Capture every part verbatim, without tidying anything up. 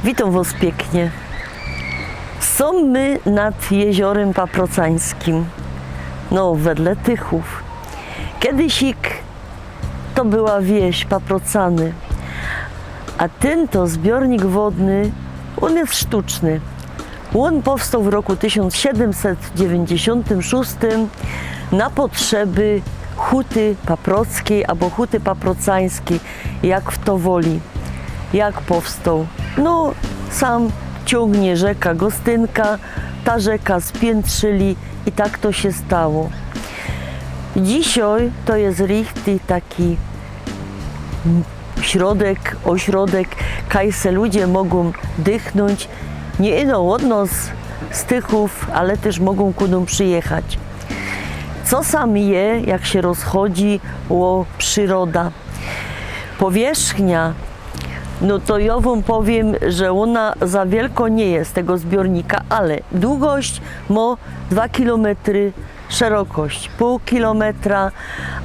Witōm wŏs piyknie. Sōm my nad jeziorym Paprocańskim. No, wedle Tychōw. Kejsik to była wieś Paprocany. A tyn to zbiornik wodny, ôn je sztuczny. Ôn powstoł w roku tysiōnc siedymset dziewiyńćdziesiōntym szōstym na potrzeby huty paprockiej abo huty paprocańskij, jak fto woli. Jak powstoł? No, sam ciōngnie rzeka Gostynka, ta rzeka spiyntrzyli i tak to sie stało. Dzisiej to je richtig taki środek, ôśrodek, kaj se ludzie mogōm dychnōńć, niy ino ôd nŏs z Tychōw, ale tyż mogōm ku nōm przijechać. Co sam je, jak sie rozchodzi ô prziroda? Powierzchnia, no to jo wōm powiym, że ôna za wielko niy je tego zbiornika, ale dugość mo dwa kilometry, szerokość pōł kilometra,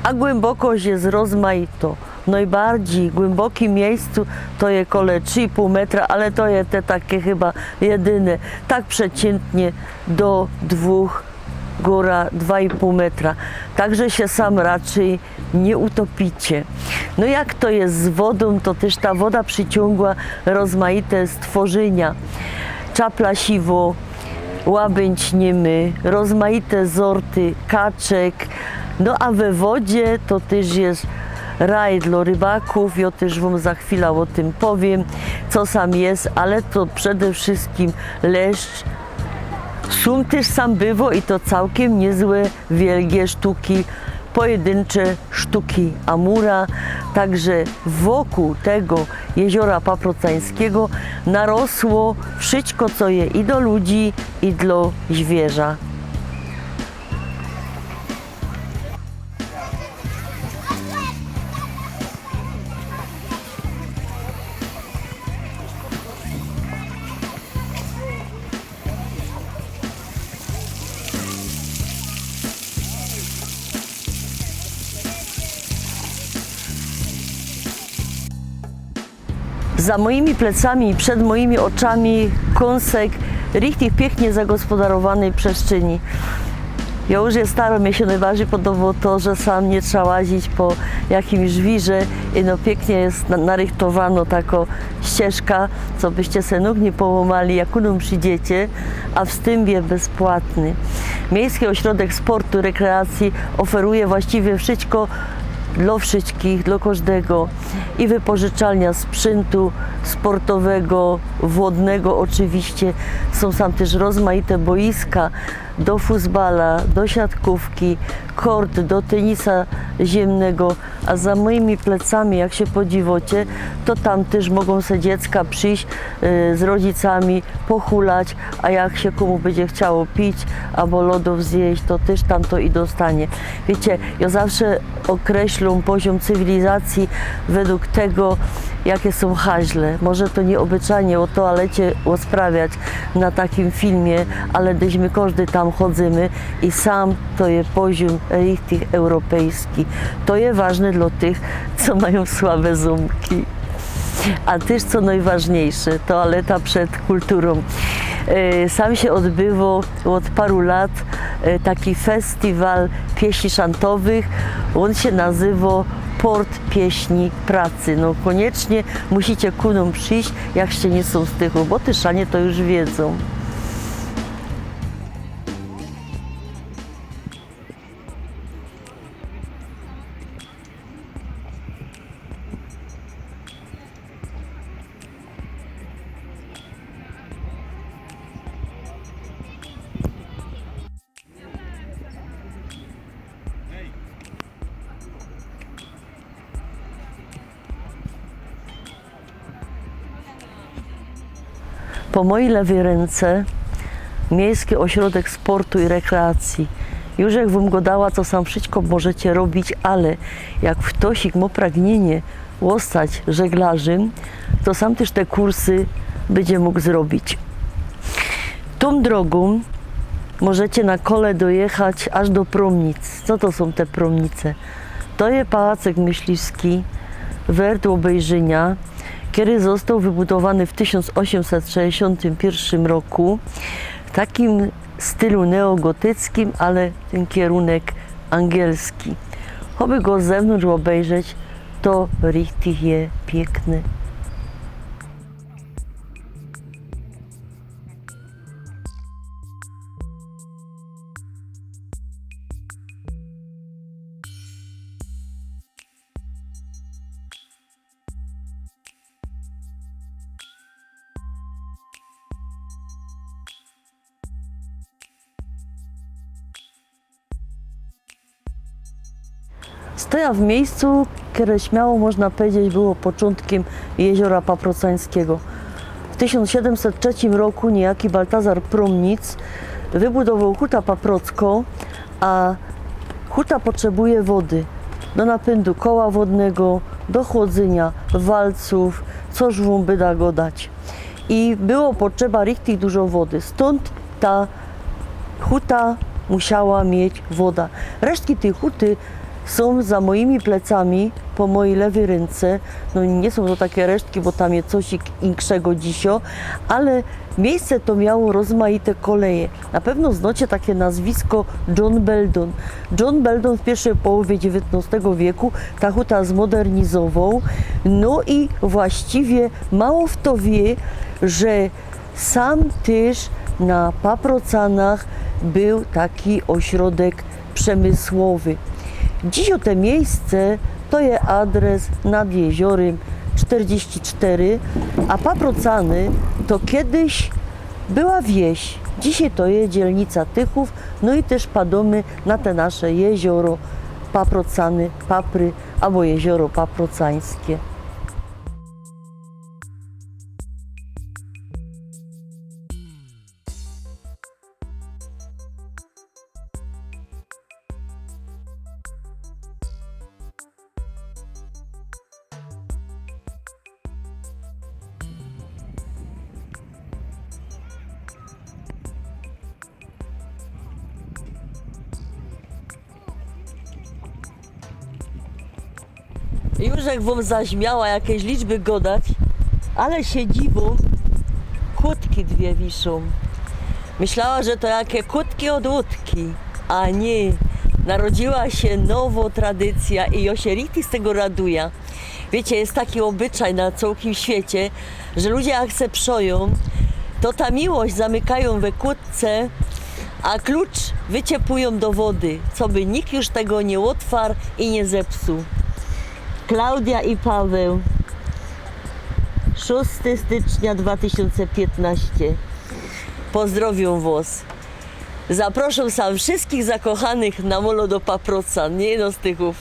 a głymbokość je rozmajto. W nojbardzij głymbokim miyjscu to je kole trzi i pōł metra, ale to je te take chyba jedyne, tak przeciyntnie do dwōch, gōra dwa i pōł metra. Tak że sie sam raczyj niy utopicie. No jak to je z wodōm, to tyż ta woda prziciōngła rozmajte stworzynia. Czapla siwo, łabyńć niymy, rozmajte zorty kaczek. No a we wodzie to tyż je raj dlŏ rybakōw. Jo tyż wōm za chwila ô tym powiym, co sam je, ale to przede wszyskim leszcz. Sōm tyż sam bywo i to cołkiym niyzłe, wielgie sztuki, pojedyncze sztuki amura. Tak że wokōł tego jeziora Paprocańskigo narosło wszysko, co je i do ludzi, i dlŏ zwierza. Za mojimi plecami i przed mojimi ôczami kōnsek richtig piyknie zagospodarowanyj przestrzeni. Jo już je staro, mie sie nojbardzij podobo to, że sam niy trzeba łazić po jakimś żwirze i no piyknie je na-, narychtowano tako ścieżka, co byście se nōg niy połōmali, jak ku nōm przidziecie, a wstymp je bezpłatny. Miejski Ôśrodek Sportu i Rekreacyje oferuje właściwie wszysko dlŏ wszyskich, dlŏ kożdego. I wypożyczalnia sprzyntu sportowego, wodnego ôczywiście. Sōm tam tyż rozmajte boiska do fusbala, do siatkōwki, kort do tenisa ziymnego. A za mojimi plecami, jak sie podziwocie, to tam tyż mogōm se dziecka przijś, y, z rodzicami, pohulać, a jak sie kōmu bydzie chciało pić abo lodōw zjeść, to tyż tam to i dostanie. Wiycie, jo zawsze ôkreślōm poziōm cywilizacyje wedle tego, jake sōm haźle. Może to niyôbyczajnie ô toalecie rozprawiać na takim filmie, ale dyć my kożdy tam chodzymy i sam to je poziōm richtig europejski. To je ważne dlŏ tych, co majōm słabe zōmki. A tyż, co nojważniejsze, toaleta przed kulturōm. E, sam sie ôdbywo ôd paru lat, e, taki festiwal pieśni szantowych. Ôn sie nazywo Port Pieśni Pracy. No, kōniecznie musicie ku nōm przijś, jak ście niy sōm z Tychōw, bo Tyszanie to już wiedzōm. Po mojij lewyj rynce Miejski Ôśrodek Sportu i Rekreacyje. Już żech wōm godała, co sam wszysko możecie robić, ale jak ftoś mo pragnienie ôstać żeglarzym, to sam tyż te kursy bydzie mōg zrobić. Tōm drogōm możecie na kole dojechać aż do Prōmnic. Co to sōm te Prōmnice? To je Pałacek Myśliwski, wert ôbejrzynia. Kery ôstoł wybudowany w tysiōnc ôziymset szesćdziesiōntym piyrwszym roku w takim stylu neogotyckim, ale tyn kierunek angielski. Choby go z zewnōntrz ôbejrzeć, to richtig je piykny. Stoja w miyjscu, kere śmiało można pedzieć było poczōntkiym jeziora Paprocańskigo. W tysiōnc siedymset trzecim roku niyjaki Baltazar Promnic wybudowoł huta Paprocko, a huta potrzebuje wody do napyndu koła wodnego, do chłodzynia walcōw, co żłōm byda godać. I było potrzeba richtig dużo wody, stōnd ta huta musiała mieć woda. Resztki tyj huty sōm za mojimi plecami, po mojij lewyj rynce. No niy sōm to take resztki, bo tam je cosik inkszego dzisio, ale miyjsce to miało rozmajte koleje. Na pewno znŏcie take nazwisko John Beldon. John Beldon w piyrwszyj połowie dziewiyntnŏstego wieku ta huta zmodernizowoł. No i właściwie mało fto wiy, że sam tyż na Paprocanach bōł taki ôśrodek przemysłowy. Dzisiej te miyjsce to je adres nad jeziorym sztyrdziści sztyry, a Paprocany to kedyś była wieś. Dzisiej to je dzielnica Tychōw, no i tyż padōmy na te nasze jezioro Paprocany, Papry abo jezioro Paprocańskie. Już żech wōm zaś miała jakeś liczby godać, ale sie dziwōm, kłodki dwie wiszōm. Myślała, że to jake kłodki ôd łōdki, a niy. Narodziła sie nowo tradycyjo i jo sie richtig z tego raduja. Wiycie, je taki ôbyczaj na cołkim świecie, że ludzie jak se przojōm, to ta miłość zamykajōm we kłodce, a klucz wyciepujōm do wody, coby nikt już tego niy ôtwar i niy zepsuł. Klaudia i Paweł, szōsty stycznia dwa tysiōnce piytnŏście. Pozdrowiōm wŏs. Zaproszōm sam wszyjskich zakochanych na molo do Paprocan, niy, no, z Tychōw.